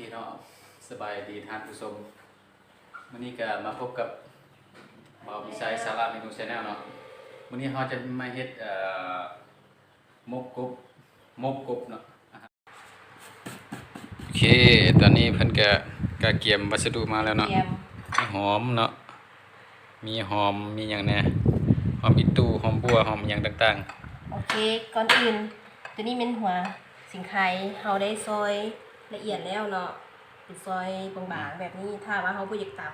ພີ່ນ້ອງ ສະບາຍດີທ່ານຜູ້ຊົມ. ມື້ນີ້ກະມາພົບກັບບ່າວວິໄຊ ສາລາເມນູແຊນແນວເນາະ. ມື້ນີ້ເຮົາຈະມາເຮັດ ເອີ ໝົກກົບ ໝົກກົບເນາະ. ໂອເຄ ຕອນນີ້ເພິ່ນກະ ກະກຽມວັດສະດຸມາແລ້ວເນາະ. ກຽມ ມີຫອມເນາະ ມີຫອມ ມີຫຍັງແດ່ ຫອມອີ່ຕູ່ ຫອມບົ່ວ ຫອມຫຍັງຕ່າງໆ. ໂອເຄ ກ່ອນອື່ນ ໂຕນີ້ແມ່ນຫົວສີໄຄ ເຮົາໄດ້ຊອຍລະອຽດແລ້ວເນາະ ເປັນຊອຍບາງໆແບບນີ້. ຖ້າວ່າເຮົາບໍ່ຢາກຕຳ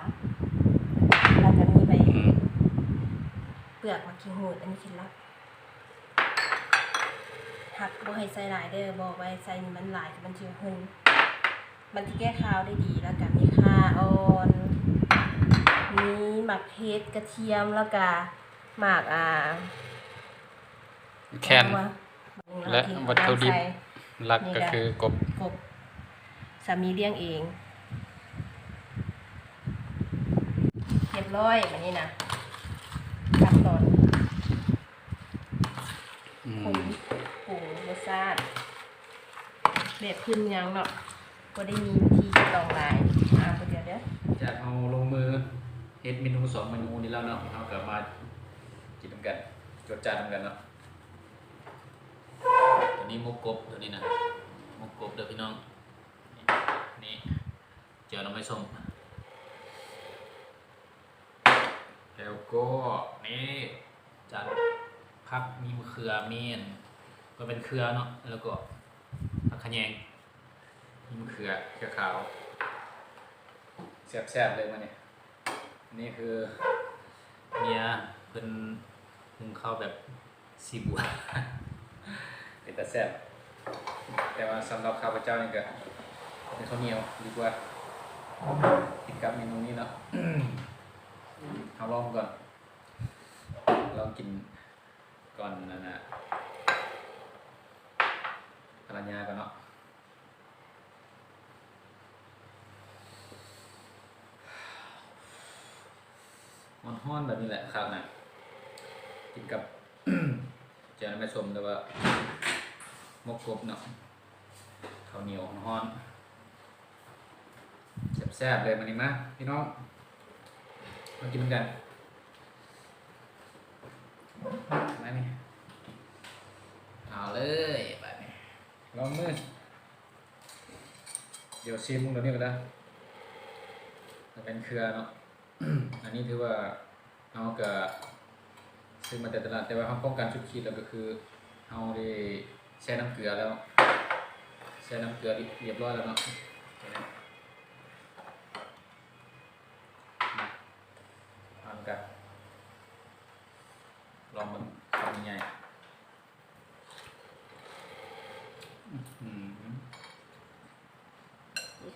ແລ້ວກະມີໃບ ອືມ ເປືອກໝາກຂີ້ຫູດ ອັນນີ້ເຄັດລັບ. ຮັກບໍ່ໃຫ້ໃສ່ຫຼາຍເດີ ບອກໄວ້ໃສ່ນີ້ມັນຫຼາຍມັນຊິຫຶ່ງ ມັນຊິແກ້ຄາວໄດ້ດີ. ແລ້ວກະມີຂ່າອ່ອນ ມີໝາກເຜັດ ກະທຽມ ແລ້ວກະໝາກ ອ່າ ແຄນ ແລະ ວັດຖຸດິບຫຼັກກະຄືກົບ ກົບ ສາມີລ້ຽງເອງ. ຮຽບຮ້ອຍບາດນີ້ນະ ຂັ້ນຕອນ ອືມ ປຸງ ປຸງລົດຊາດແບບພື້ນເມືອງເນາະ ບໍ່ໄດ້ມີທີ່ຮັບຮອງຫຼາຍ. ອ່າ ດຽວເດີ ຈາກເຮົາລົງມືເຮັດເມນູສອງເມນູນີ້ແລ້ວເນາະ ເຮົາກະມາກິນນຳກັນ ຈົດຈານນຳກັນເນາະ. ໂຕນີ້ໝົກກົບ ໂຕນີ້ນະ ໝົກກົບເດີພີ່ນ້ອງ. ນີ້ ແຈ່ວໜໍ່ໄມ້ສົ້ມ ແລ້ວກໍນີ້ ຈານຜັກ ມີມະເຂືອ ມີອັນ ກໍເປັນເຂືອເນາະ ແລ້ວກໍຜັກຂະແຍງ ມີມະເຂືອ ເຂືອຂາວ ແຊບໆເລີຍມື້ນີ້. ນີ້ຄືເມຍເພິ່ນຫຸງເຂົ້າແບບສີບົວ ເປັນຕາແຊບ. ແຕ່ວ່າສຳລັບຂ້າພະເຈົ້ານີ້ກະເປັນເຂົ້າໜຽວດີກວ່າ ກິນກັບເມນູນີ້ເນາະ. ເຮົາລອງກ່ອນ ລອງກິນກ່ອນ ອັນນ່າ ພັນລະຍາກ່ອນເນາະ. ຮ້ອນໆແບບນີ້ແຫຼະຄັກນະ ກິນກັບແຈ່ວໜໍ່ໄມ້ສົ້ມ ຫຼືວ່າໝົກກົບເນາະ ເຂົ້າໜຽວຮ້ອນໆ ແຊບໆເລີຍ. ມານີ້ມາພີ່ນ້ອງ ມາກິນນຳກັນ ມານີ້ ເອົາເລີຍບາດນີ້ ລອງມື. ດຽວຊີມເບິ່ງໂຕນີ້ກ່ອນເດີ ມັນເປັນເຂືອເນາະ. ອັນນີ້ຖືວ່າເຮົາກະຊື້ມາແຕ່ຕະຫຼາດ ແຕ່ວ່າເຮົາປ້ອງກັນສຸດຂີດແລ້ວ ກະຄືເຮົາໄດ້ແຊ່ນ້ຳເກືອແລ້ວ ແຊ່ນ້ຳເກືອຮຽບຮ້ອຍແລ້ວເນາະ. ມາ ເອົານຳກັນ ລອງເບິ່ງຄຳໃຫຍ່. ອື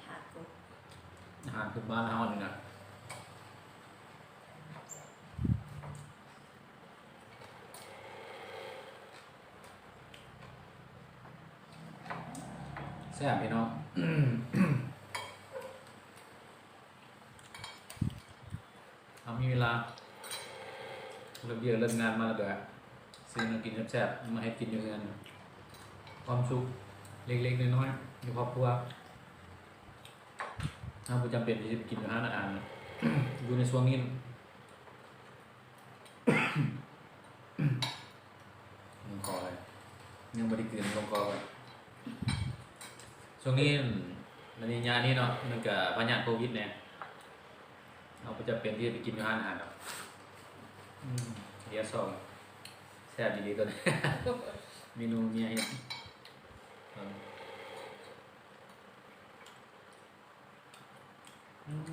ອາຫານພື້ນບ້ານເຮົານີ້ນະ ແຊບພີ່ນ້ອງ. ເຮົາມີເວລາ ເລີກວຽກເລີກງານມາແລ້ວກະຊື້ແນວກິນແຊບໆມາເຮັດກິນຢູ່ເຮືອນ. ຄວາມສຸກເລັກໆນ້ອຍໆຢູ່ຄອບຄົວ ເຮົາບໍ່ຈຳເປັນທີ່ຈະໄປກິນຢູ່ຮ້ານອາຫານ ຢູ່ໃນຊ່ວງນີ້. ລົງຄໍເລີຍ ຍັງບໍ່ໄດ້ກືນລົງຄໍເລີຍ. ຊ່ວງນີ້ ລະຍະນີ້ເນາະ ມັນກະພະຍາດໂຄວິດແດ່ ເຮົາບໍ່ຈຳເປັນທີ່ຈະໄປກິນຢູ່ຮ້ານອາຫານດອກ. ອືມ ເດຍສອງ ແຊບອີ່ຫຼີໂຕນີ້ ເມນູເມຍເຮັດ. ອືມ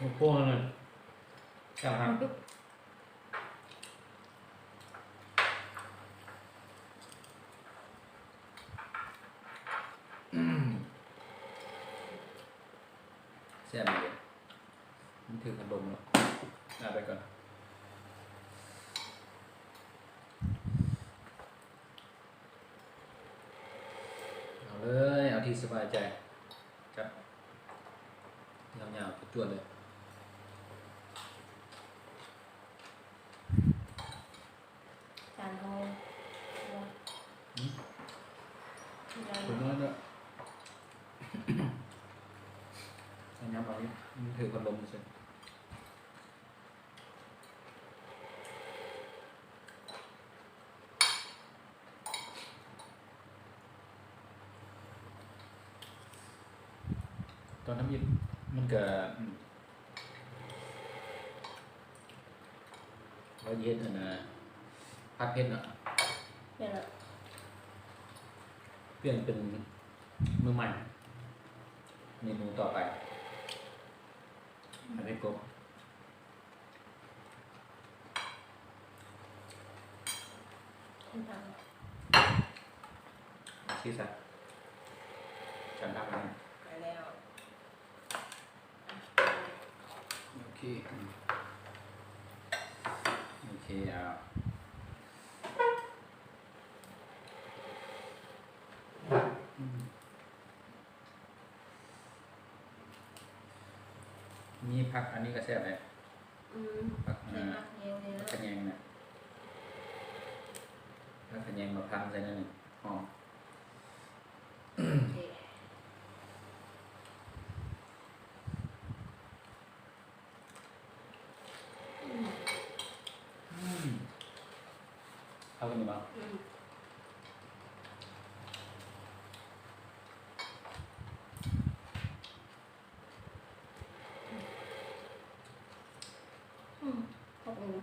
ໝົກໂປ້ງເລີຍ ແຊບຄັກ. ອືມ ແຊບເລີຍ. ມັນຖືກອາລົມເນາະ ລາໄປກ່ອນ. ເອົາເລີຍ ເອົາທີ່ສະບາຍໃຈ ຈັດຍາວໆ ຈວດໆເລີຍ. ຖືພັດລົມຊື່ໆ. ຕອນທຳອິດມັນກະ ອືມ ວ່າຊິເຮັດອັນນ່າ ຜັດເຜັດເນາະ ແມ່ນລະ ປ່ຽນເປັນມື້ໃໝ່ ເມນູຕໍ່ໄປ ຜັດເຜັດກົບ. ຊີ້ຊະ ຈານທັກມາ ໄປແລ້ວ ໂອເຄ ໂອເຄ ເອົາ ອືມ. ມີຜັກອັນນີ້ກະແຊບເດ້ ອືມ ຜັກ ໃສ່ ອ່າ ໝາກແຍງເລີຍ ຜັກຂະແຍງນະ ຜັກຂະແຍງມາພັນໃສ່ນັ້ນ ຫອມ ໂອເຄ. ອືມ ອືມ ເຂົ້າກັນຢູ່ບໍ່? ອືມ ອືມ ເຂົ້າກັນຢູ່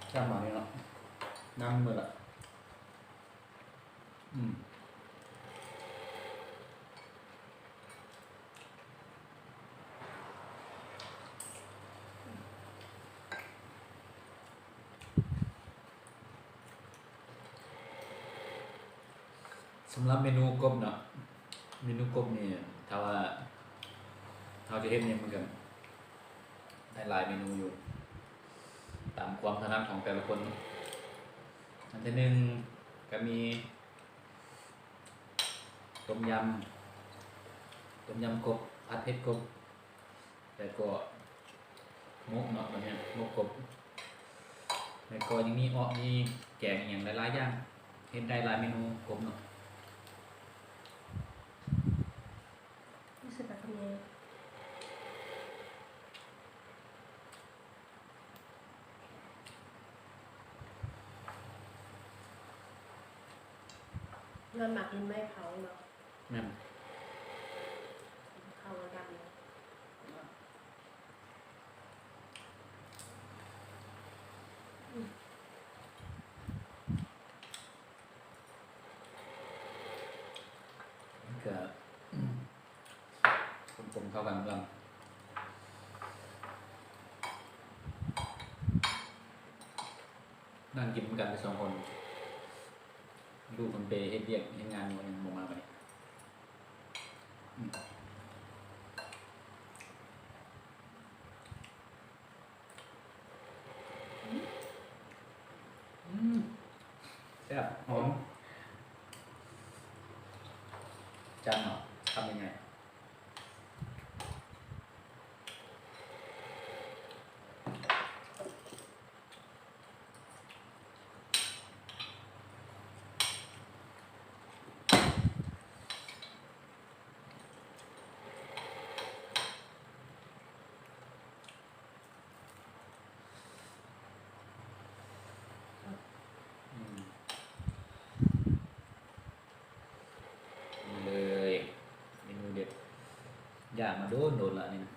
ແຊບມາກນີ້ເນາະ ນ້ຳໝົດລະ. ອືມ ສຳລັບເມນູກົບເນາະ ເມນູກົບນີ້ ຖ້າວ່າເຮົາຈະເຮັດຫຍັງ ມັນກະໄດ້ຫຼາຍເມນູຢູ່ ຕາມຄວາມຖະໜັດຂອງແຕ່ລະຄົນ. ອັນທີໜຶ່ງກະມີຕົ້ມຍຳ ຕົ້ມຍຳກົບ ຜັດເຜັດກົບ ແລ້ວກໍໝົກເນາະ ບັດນີ້ໝົກກົບ ແລ້ວກໍຍັງມີເອາະ ມີແກງອີ່ຫຍັງຫຼາຍໆຢ່າງ ເຮັດໄດ້ຫຼາຍເມນູກົບເນາະ. ເພິ່ນມັກກິນໄມ້ເຜົາເນາະ ແມ່ນ ເຂົ້າກັນ ອືມ. ມັນກະ ກົມໆເຂົ້າກັນກຳລັງ ນັ່ງກິນນຳກັນໄປສອງຄົນ ລູກມັນໄປເຮັດວຽກເຮັດງານ ຍັງບໍ່ມາບາດນີ້ ອືມ. ອືມ ແຊບ ຫອມ ຈຳເອົາ ຄຳໃຫຍ່ໆ. ອືມ ນີ້ເລີຍ ເມນູເດັດ ຢາກມາໂດນໆລະອັນນີ້ນະ.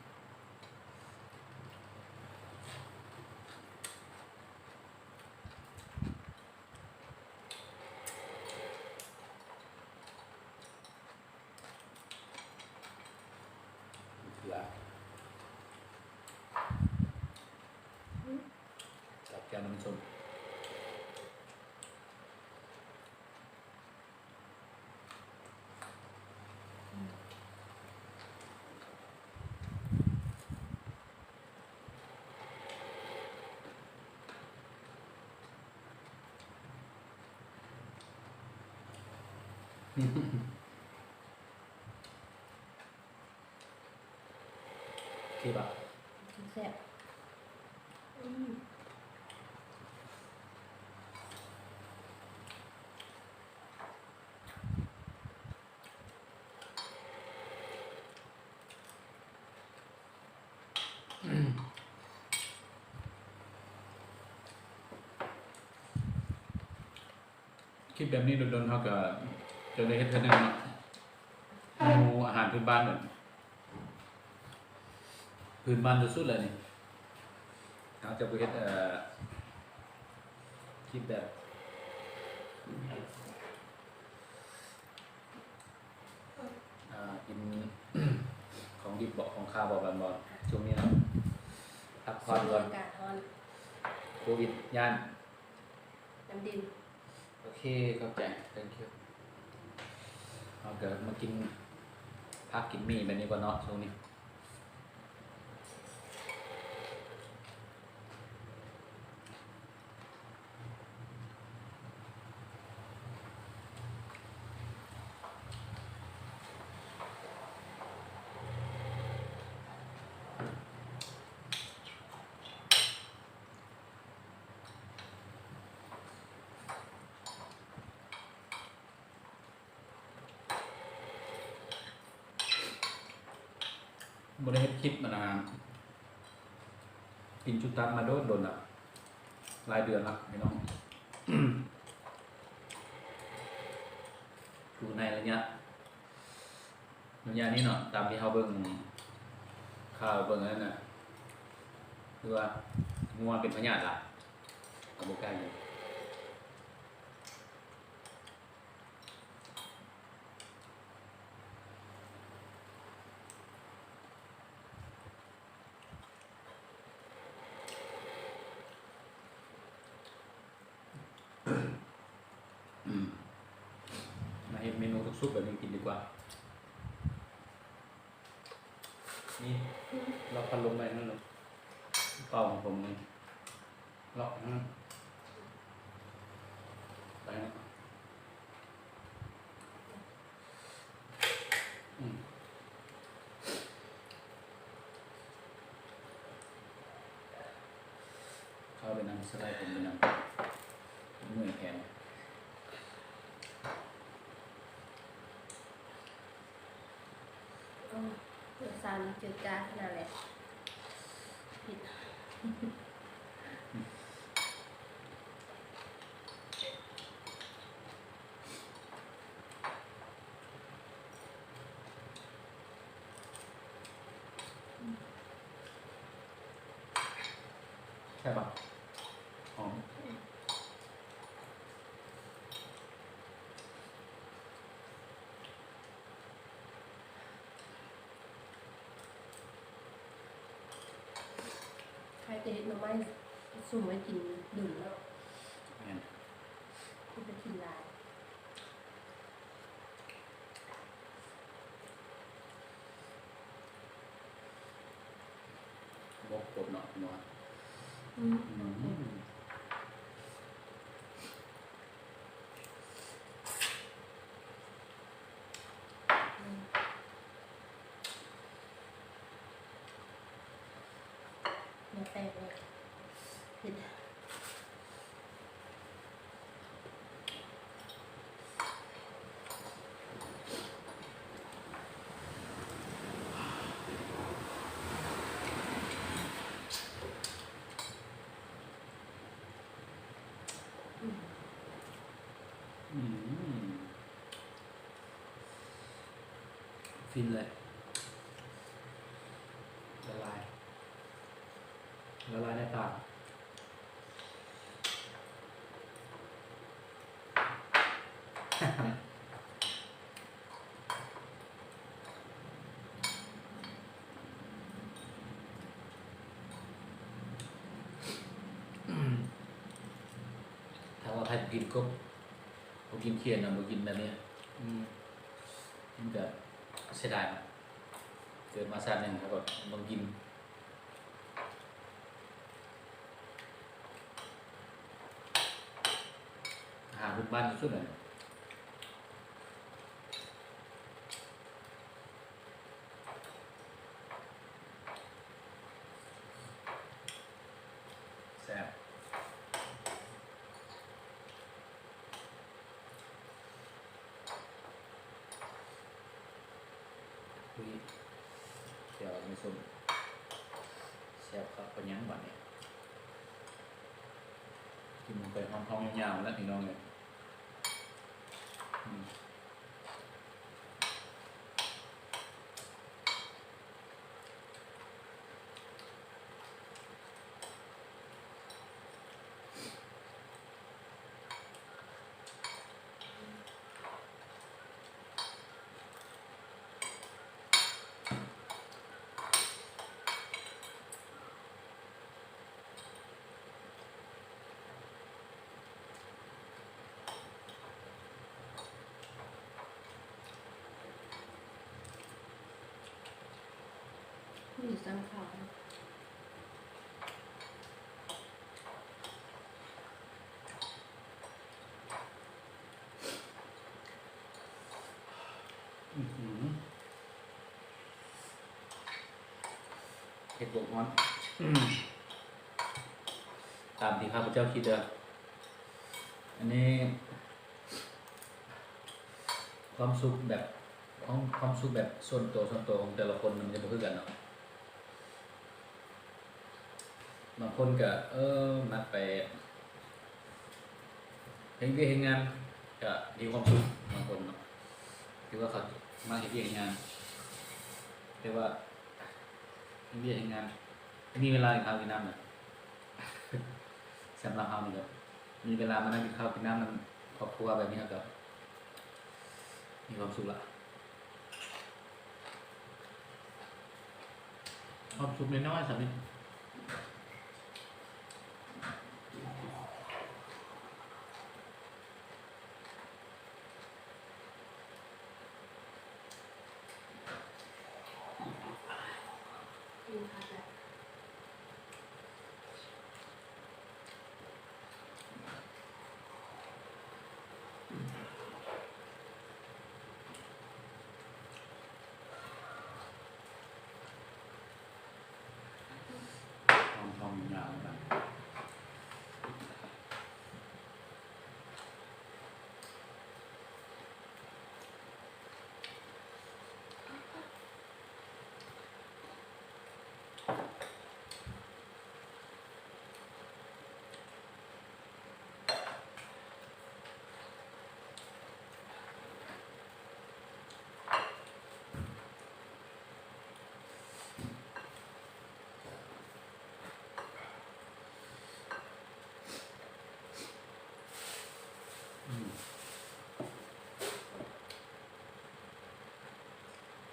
ເກືອ ອືມ ກັບແຈ່ວນ້ຳສົ້ມ. ຄືວ່າ ແຊບ ອືມ. ຄລິບແບບນີ້ດົນໆ ເຮົາກໍຈະໄດ້ເຮັດເທື່ອໜຶ່ງເນາະ ເມນູອາຫານພື້ນບ້ານ ແບບພື້ນບ້ານສຸດໆ ເລີຍນີ້. ເຮົາຈະບໍ່ເຮັດ ເອີ ຄລິບແບບ ອ່າ ກິນຂອງດິບເບາະ ຂອງຄາວເບາະ ບານເບາະ ຊ່ວງນີ້ເນາະ ພັກຜ່ອນກ່ອນ ຊ່ວງນີ້ອາກາດຮ້ອນ ໂຄວິດ ຢ້ານ ນ້ຳດື່ມ ໂອເຄ ຂອບໃຈ thank you. ເຮົາກໍມາກິນຜັກກິນໝີ່ແບບນີ້ກ່ອນເນາະ ຊ່ວງນີ້. ບໍ່ໄດ້ເຮັດຄລິບ ອັນນ່າ ກິນຈຸຕັນມາໂດນໆ ລະ ຫຼາຍເດືອນລະພີ່ນ້ອງ. ຄືໃນໄລຍະ ໄລຍະນີ້ເນາະ ຕາມທີ່ເຮົາເບິ່ງຂ່າວເບິ່ງອັນນັ້ນນະ ຄືວ່າງົວເປັນພະຍາດຫຼາຍ ກໍບໍ່ກ້າກິນ. ອືມ ມາເຮັດເມນູສຸກໆ ແບບນີ້ກິນດີກວ່າ. ນີ້ ອືມ ລັອກພັດລົມໄວ້ນັ້ນເນາະ ເປົ່າຂອງຜົມນີ້ ລັອກນັ້ນ ໄປເນາະ. ອືມ ເຂົ້າໄປນຳ ສະໄລຜົມໄປນຳ ເມື່ອຍແຂນ. ໂອ້ ລົດຊາວນີ້ຈືດຈ້າຂະໜາດແຫຼະ ຜິດ. ແຊບບໍ່? ຫອມ. ໃຜຈະເຮັດໜໍ່ໄມ້ສຸມໄວ້ກິນດົນເນາະ. ແມ່ນ. ຄືໄປກິນຫຼາຍ. ບົກກົບເນາະ ເນາະ. ອືມ ອືມ ອືມ ໜ້າແຕກເລີຍ ເຜັດ. ອືມ ອືມ ຟິນເລີຍ ລະລາຍ ລະລາຍໃນປາກ. ຖ້າວ່າໃຜບໍ່ກິນກົບ ບໍ່ກິນຂຽນນະ ບໍ່ກິນແບບນີ້ ອືມ ມັນກະເສຍດາຍເນາະ. ເກີດມາຊາດໜຶ່ງເຮົາກໍຕ້ອງກິນ ອາຫານພື້ນບ້ານທີ່ສຸດແຫຼະ. ແຊບ. ອຸ້ຍ ແຈ່ວມີສົ້ມ ແຊບຄັກປານຫຍັງບາດນີ້ ກິນລົງໄປຫ້ອງໆ ຍາວໆ ແລ້ວພີ່ນ້ອງເອີຍ. ອືມ. ມີສັງຂານ ອືຫື ເຮັດບວກຮ້ອນ ຕາມທີ່ຂ້າພະເຈົ້າຄິດເດີ. ອັນນີ້ຄວາມສຸກແບບ ຄວາມ ຄວາມສຸກແບບສ່ວນຕົວ ສ່ວນຕົວຂອງແຕ່ລະຄົນມັນຈະບໍ່ຄືກັນເນາະ. ບາງຄົນກະ ເອີ ມັກໄປເຮັດວຽກເຮັດງານ ກະມີຄວາມສຸກ ບາງຄົນເນາະ ທີ່ວ່າເຂົາມັກເຮັດວຽກເຮັດງານ ແຕ່ວ່າເຮັດວຽກເຮັດງານ ມີເວລາກິນເຂົ້າກິນນ້ຳນະ. ສຳລັບເຮົານີ້ກະມີເວລາມານັ່ງກິນເຂົ້າກິນນ້ຳນຳຄອບຄົວແບບນີ້ ເຮົາກະມີຄວາມສຸກລະ. ຄວາມສຸກນ້ອຍໆສ່ຳນີ້. ຫອມໆ ຍາວໆ ນະ. ອືມ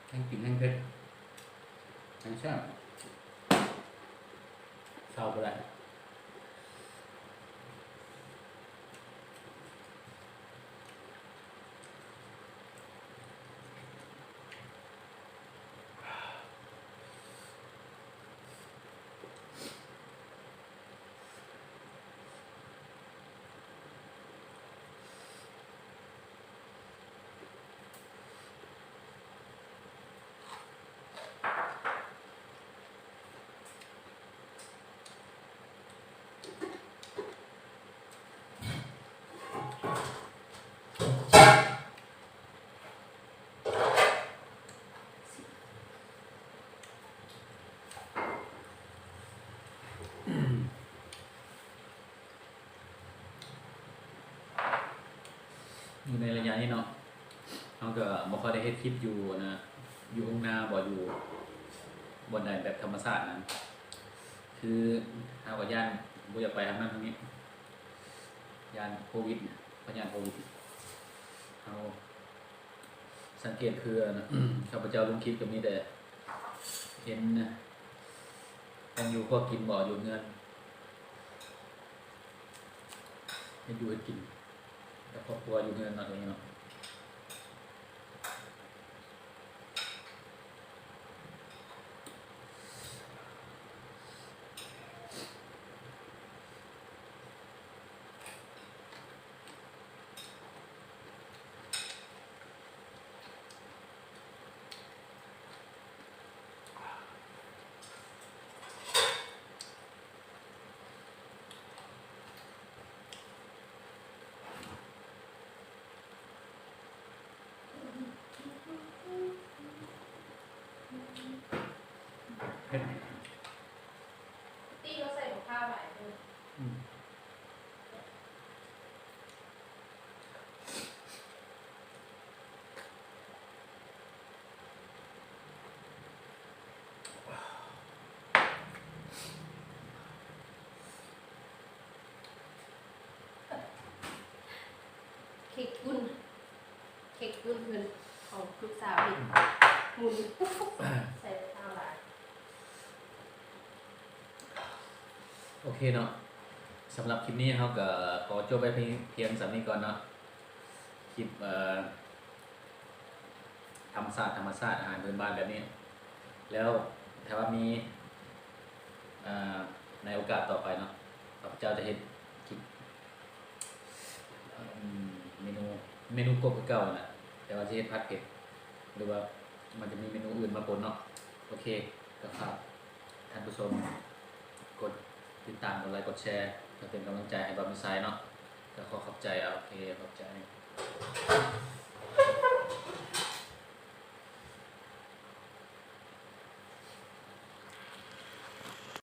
ແຮງກິນແຮງເຜັດ ແຮງແຊບ ເຊົາບໍ່ໄດ້. ຢູ່ໃນໄລຍະນີ້ເນາະ ເຮົາກະບໍ່ຄ່ອຍໄດ້ເຮັດຄລິບຢູ່ນະ ຢູ່ທົ່ງນາບໍ ຢູ່ບ່ອນໃດແບບທຳມະຊາດນັ້ນ ຄືເຮົາກະຢ້ານ ບໍ່ຢາກໄປທາງນັ້ນທາງນີ້ ຢ້ານໂຄວິດ ພະຍາດໂຄວິດ. ເຮົາ ສັງເກດຄື ຂ້າພະເຈົ້າລົງຄລິບກະມີແຕ່ເຫັນນະ ການຢູ່ພວກກິນບໍ່ ຢູ່ເຮືອນ ເຮັດຢູ່ເຮັດກິນກັບຄອບຄົວຢູ່ເຮືອນເນາະ ເນາະ. ເຜັດ ຕີລາວໃສ່ບັກຂ່າຫຼາຍເກີນ ອືມ. ເຄັກກຸ້ນ ເຄັກກຸ້ນເພິ່ນ ຂອງລູກສາວເຮັດ ໝູນ ໃສ່ເຂົ້າຫຼາຍ. ໂອເຄເນາະ ສຳລັບຄລິບນີ້ເຮົາກໍຂໍຈົບໄວ້ພຽງ ພຽງສ່ຳນີ້ກ່ອນເນາະ ຄລິບ ເອີ ທຳມະຊາດ ທຳມະຊາດ ອາຫານພື້ນບ້ານແບບນີ້. ແລ້ວຖ້າວ່າມີ ເອີ ໃນໂອກາດຕໍ່ໄປເນາະ ຂ້າພະເຈົ້າຈະເຮັດຄລິບ ເອີ ເມນູ ເມນູກົບຄືເກົ່າຫັ້ນແຫຼະ ແຕ່ວ່າຈະເຮັດຜັດເຜັດ ຫຼືວ່າມັນຈະມີເມນູອື່ນມາປົນເນາະ. ໂອເຄ ກໍຝາກທ່ານຜູ້ຊົມກົດຕິດຕາມ ກົດໄລ ກົດແຊ ເພື່ອເປັນກຳລັງໃຈໃຫ້ບ່າວມີຊາຍເນາະ. ກໍຂໍຂອບໃຈ. ໂອເຄ ຂອບໃຈ.